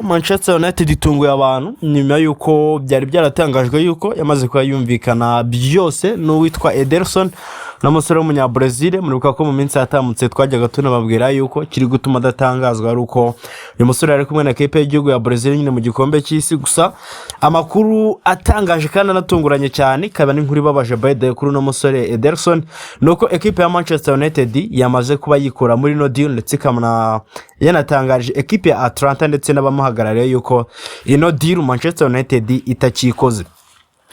Manchester United itunguye abantu nyuma y'uko byari byaratangajwe yuko yamaze kuba yumvikana byose n'uwitwa Ederson, n'umusore w'Umunyabrezil. Muribuka ko mu minsi yatambutse twajyaga tunababwira yuko kiri gutuma adatangazwa ari uko uyu musore yari kumwe na kipe y'igihugu ya Brezil nyine mu gikombe cy'isi. Gusa amakuru atangaje kandi anatunguranye cyane, ikaba n'inkuru ibabaje by the way kuri uno musore Ederson, ni uko ekipe ya Manchester United yamaze kuba yikura muri ino deal, ndetse ikaba yanatangarije ekipe ya Atalanta ndetse n'abamuhagarariye yuko ino deal Manchester United itakikoze.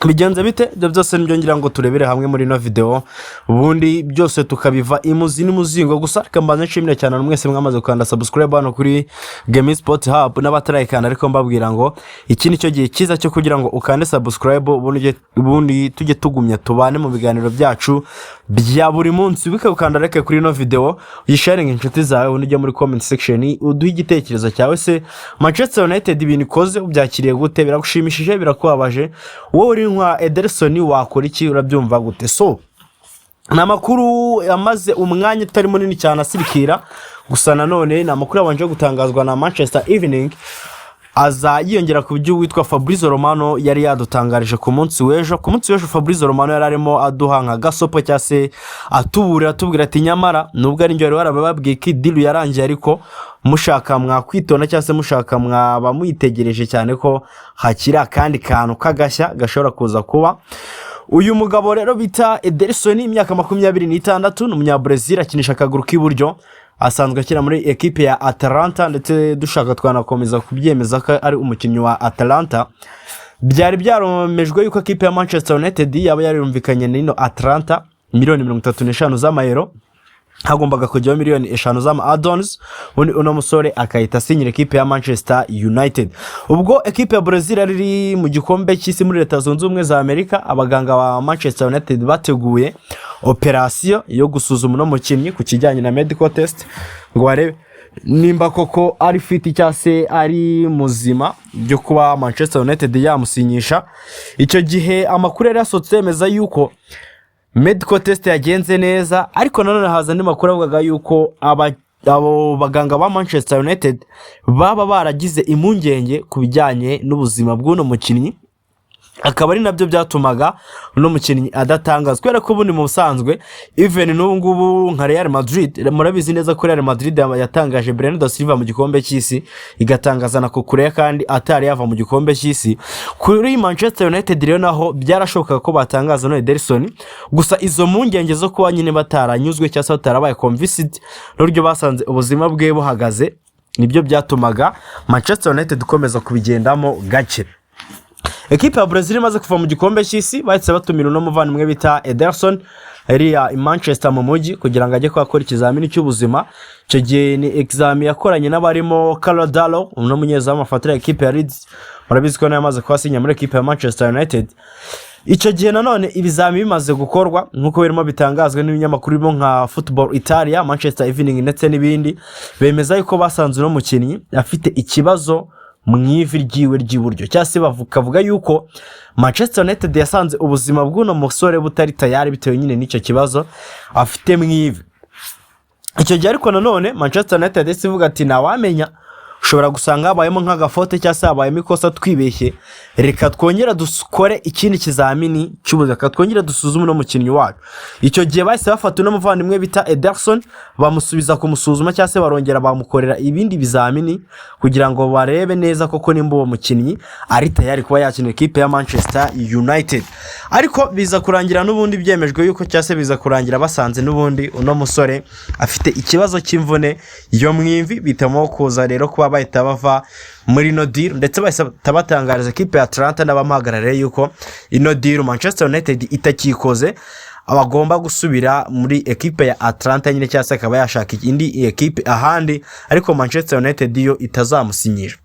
Bigenze bite? Ibyo byose nibyo ngira ngo turebere hamwe muri ino videwo, ubundi byose tukabiva imuzi n'umuzingo. Gusa reka mbanze nshimire cyane mwese mwamaze gukanda subscribe hano kuri Game Sport Hub, n'abatarayikanda ariko mbabwira ngo iki ni cyo gihe cyiza cyo kugira ngo ukande subscribe, ubundi tujye tugumya tubane mu biganiro byacu bya buri munsi. Wibuke gukanda like kuri ino videwo, uyisharinge inshuti zawe, ubundi ujye muri comment section uduhe igitekerezo cyawe. Se Manchester United ibintu ikoze ubyakiriye gute? Biragushimishije? Birakubabaje? Wowe uri nka Ederson wakora iki? Urabyumva gute? So ni amakuru yamaze umwanya utari munini cyane asirikira. Gusa nanone ni amakuru yabanje gutangazwa na Manchester Evening, aza yiyongera ku byo uwitwa Fabrizio Romano yari yadutangarije ku munsi w'ejo. Ku munsi w'ejo Fabrizio Romano yari arimo aduha nka gasopo cyangwa se atuburira, atubwira ati: "Nyamara nubwo ari njye wari warababwiye ko i deal yarangiye, ariko mushaka mwakwitonda cyangwa se mushaka mwaba muyitegereje cyane ko hakiri akandi kantu k'agashya gashobora kuza kuba." Uyu mugabo rero bita Ederson, imyaka 26, ni Umunyabrezil, akinisha akaguru k'iburyo, asanzwe akina muri ekipe ya Atalanta, ndetse dushaka twanakomeza kubyemeza ko ari umukinnyi wa Atalanta. Byari byaremejwe yuko ekipe ya Manchester United yaba yarumvikanye n'ino Atalanta miliyoni 35 z'amayero, hagombaga kujyaho miliyoni 5 z'ama add-ons, ubundi uno musore akahita asinyira ekipe ya Manchester United. Ubwo ekipe ya Brazil yari iri mu gikombe cy'isi muri Leta Zunze Ubumwe za Amerika, abaganga ba Manchester United bateguye operasiyo yo gusuzuma uno mukinnyi ku kijyanye na medical test, ngo barebe nimba koko ari fit cyangwa se ari muzima byo kuba Manchester United yamusinyisha. Icyo gihe amakuru yari yasohotse yemeza yuko medical test yagenze neza, ariko nanone haza andi makuru avugaga yuko abo baganga ba Manchester United baba baragize impungenge ku bijyanye n'ubuzima bw'uno mukinnyi, akaba ari nabyo byatumaga uno mukinnyi adatangazwa, kubera ko ubundi mu busanzwe, even n'ubu ngubu nka Real Madrid, murabizi neza ko Real Madrid yatangaje Bernardo Silva mu gikombe cy'isi, igatangaza na Cucurella kandi atari yava mu gikombe cy'isi. Kuri Manchester United rero naho byarashobokaga ko batangaza none Ederson, gusa izo mpungenge zo kuba nyine bataranyuzwe cyangwa se batarabaye convinced n'uburyo basanze ubuzima bwe buhagaze, nibyo byatumaga Manchester United ikomeza kubigendamo gake. Ekipe ya Brazil imaze kuva mu gikombe cy'isi, bahise batumira uno muvandimwe bita Ederson iriya i Manchester mu mujyi kugira ngo ajye kuhakora ikizamini cy'ubuzima. Icyo gihe ni examen yakoranye n'abarimo Karl Darlow, uno munyezamu afatira ekipe ya Leeds, murabizi ko nawe yamaze kuhasinya muri ekipe ya Manchester United. Icyo gihe nanone ibizami bimaze gukorwa, nk'uko birimo bitangazwa n'ibinyamakuru birimo nka Football Italia, Manchester Evening ndetse n'ibindi, bemeza yuko basanze uno mukinnyi afite ikibazo mu ivi ryiwe ry'iburyo, cyangwa se bakavuga yuko Manchester United yasanze ubuzima bw'uno musore butari tayari bitewe nyine n'icyo kibazo afite mu ivi. Icyo gihe ariko nanone Manchester United yahise ivuga ati: "Ntawamenya, ushobora gusanga habayemo nk'agafote cyangwa se habayemo ikosa twibeshye, reka twongere dukore ikindi kizamini cy'ubuzima, reka twongere dusuzume uno mukinnyi wacu." Icyo gihe bahise bafata uno muvandimwe bita Ederson, bamusubiza kumusuzuma cyangwa se barongera bamukorera ibindi bizamini kugira ngo barebe neza koko nimba uwo mukinnyi ari tayari kuba yakina ikipe ya Manchester United. Ariko biza kurangira n'ubundi byemejwe yuko, cyangwa se biza kurangira basanze n'ubundi uno musore afite ikibazo cy'imvune yo mu ivi. Bitamo kuza rero kuba bahita bava muri ino deal, ndetse bahita batangariza ekipe ya Atalanta n'abamuhagarariye yuko ino deal Manchester United itakikoze, bagomba gusubira muri ekipe ya Atalanta nyine, cyangwa se akaba yashaka indi ekipe ahandi, ariko Manchester United yo itazamusinyira.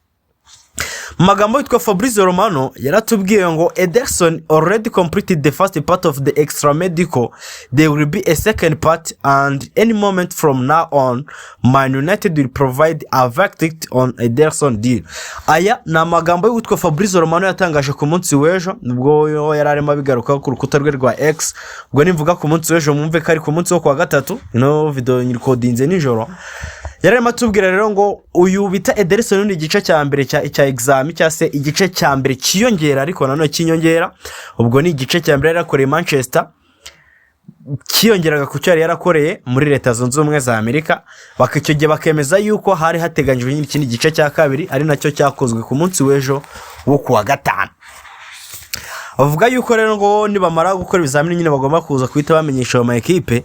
Mu magambo yitwa Fabrizio Romano yaratubwiye ngo: "Ederson already completed the first part of the extra medical. There will be a second part and any moment from now on Man United will provide a verdict on Ederson deal." Aya ni amagambo y'uwitwa Fabrizio Romano yatangaje ku munsi w'ejo, nubwo yari arimo abigarukaho ku rukuta rwe rwa X. Ubwo nimvuga ku munsi w'ejo, mwumve ko ari ku munsi wo kuwa gatatu. Ino videwo nyirikodinze nijoro. Yari arimo atubwira rero ngo uyu bita Ederson ni igice cya mbere cya exam, cyangwa se igice cya mbere cyiyongera, ariko nanone cy'inyongera. Ubwo ni igice cya mbere yari yarakoreye Manchester cyiyongeraga ku cyo yari yarakoreye muri Leta Zunze Ubumwe za Amerika. Icyo gihe bakemeza yuko hari hateganyijwe ikindi gice cya kabiri, ari nacyo cyakozwe ku munsi w'ejo wo ku wa gatanu. Bavuga yuko rero ngo nibamara gukora ibizamini nyine bagomba kuza guhita bamenyesha ayo ma ekipe.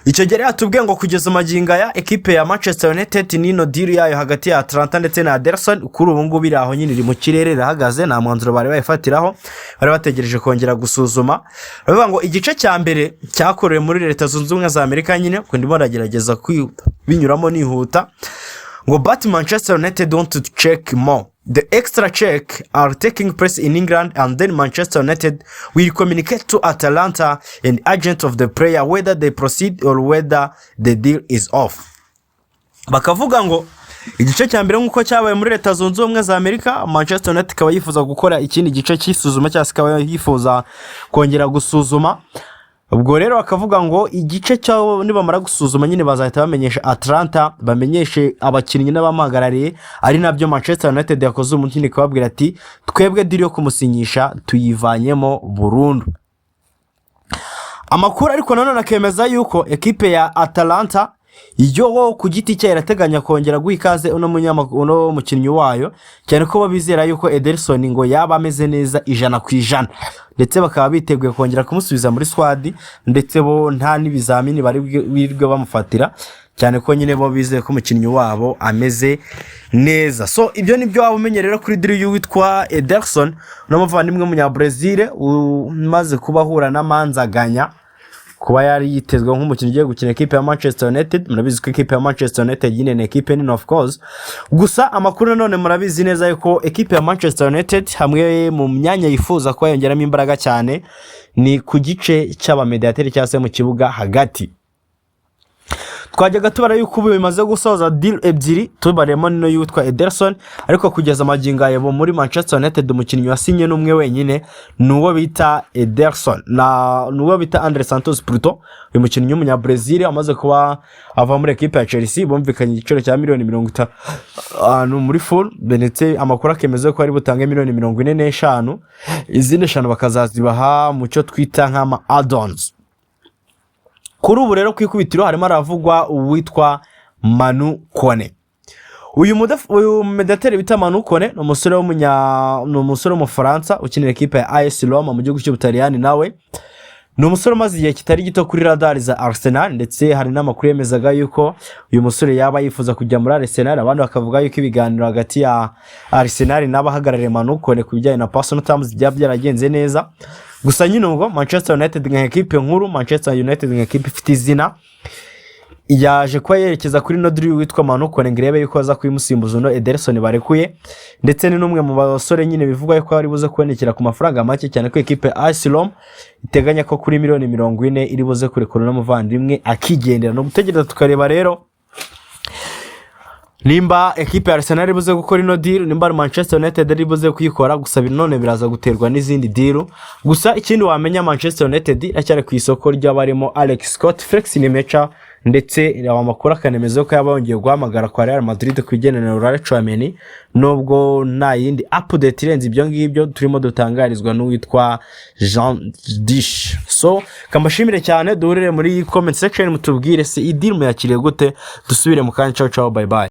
Icyo gihe rero tubwiye ngo kugeza amagingo aya, ekipe ya Manchester United n'ino deal yayo hagati ya Atalanta ndetse na Ederson, kuri ubu ngubu iri aho nyine, iri mu kirere, irahagaze, nta mwanzuro bari bayifatiraho, bari bategereje kongera gusuzuma. Baravuga ngo igice cya mbere cyakorewe muri Leta Zunze Ubumwe za Amerika nyine, ubwo ndimo ndagerageza binyuramo nihuta, ngo "But Manchester United want to check more. The extra check are taking place in England and then Manchester United will communicate to Atalanta and agent of the player whether they proceed or whether the deal is off." Bakavuga ngo igice cya mbere nk'uko cyabaye muri Leta Zunze Ubumwe za Amerika, Manchester United ikaba yifuza gukora ikindi gice cy'isuzuma, cyangwa se ikaba yifuza kongera gusuzuma. Ubwo rero bakavuga ngo igice cyo nibamara gusuzuma nyine bazahita bamenyesha Atalanta, bamenyeshe abakinnyi n'abamuhagarariye, ari nabyo Manchester United yakoze uyu nyine, ikababwira ati twebwe deal yo kumusinyisha tuyivanyemo burundu. Amakuru ariko nanone akemeza yuko ekipe ya Atalanta yo ku giti cyayo irateganya kongera guha ikaze uno mukinnyi wayo, cyane ko bo bizera yuko Ederson ngo yaba ameze neza 100%, ndetse bakaba biteguye kongera kumusubiza muri squad, ndetse bo nta n'ibizamini bari birirwe bamufatira, cyane ko nyine bo bizeye ko umukinnyi wabo ameze neza. So ibyo ni byo waba umenye rero kuri deal y'uwitwa Ederson, uno muvandimwe w'Umunyabrazil umaze kuba ahura n'amanzaganya kuba yari yitezwe nk'umukinnyi ugiye gukina ekipe ya Manchester United. Murabizi ko ekipe ya Manchester United nyine ni ekipe nini, of course. Gusa amakuru nanone, murabizi neza yuko ekipe ya Manchester United hamwe mu myanya yifuza kuba yongeramo imbaraga cyane ni ku gice cy'abamediateri, cyangwa se mu kibuga hagati. Twajyaga tubara yuko ubu bimaze gusoza deal ebyiri, tubaremo nino y'uwitwa Ederson, ariko kugeza amagingo aya muri Manchester United umukinnyi wasinye n'umwe wenyine, ni uwo bita Ederson na ni uwo bita Andre Santos Pluto. Uyu mukinnyi w'Umunyabrazil amaze kuba ava muri ekipe ya Chelsea, bumvikanye igiciro cya miliyoni 50 muri full, ndetse amakuru akemeza ko ari butange miliyoni 45, izindi 5 bakazazibaha mu cyo twita nk'ama add-ons. Kuri ubu rero ku ikubitiro harimo haravugwa uwitwa Manu Kone. Uyu mediateri bita Manu Kone ni umusore w'Umufaransa ukinira ekipe ya AS Roma mu gihugu cy'Ubutaliyani. Nawe ni umusore umaze igihe kitari gito kuri radari za Arsenal, ndetse hari n'amakuru yemezaga yuko uyu musore yaba yifuza kujya muri Arsenal. Abandi bakavuga yuko ibiganiro hagati ya Arsenal n'abahagarariye Manu Kone ku bijyanye na personal terms byaba byaragenze neza. Gusa nyine ubwo Manchester United nka ekipe nkuru, Manchester United nka ekipe ifite izina, yaje kuba yerekeza kuri ino deal witwa Manu Kone ngo irebe yuko aza kuyimusimbuza uno Ederson barekuye. Ndetse ni n'umwe mu basore nyine bivugwa yuko ari buze kubonekera ku mafaranga make cyane, ko ekipe AS Roma iteganya ko kuri miliyoni 40 iri buze kurekura n'umuvandimwe akigendera. Ni ugutegereza tukareba rero nimba ekipe ya Arsenal iri buze gukora ino deal, nimba ari Manchester United iri buze kuyikora. Gusa none biraza guterwa n'izindi deal. Gusa ikindi wamenya, Manchester United iracyari ku isoko ry'abarimo Alex Scott, Felix Nmecha, ndetse aya makuru akanemeza ko yaba yongeye guhamagara kwa Real Madrid ku bigendanye na Aurelien Tchouameni, nubwo nta yindi update irenze ibyo ngibyo turimo dutangarizwa n'uwitwa Jean Dish. So kambashimire cyane, duhurire muri comment section mutubwire se iyi deal muyakiriye gute. Dusubire mu kanya. Ciao ciao, bye bye.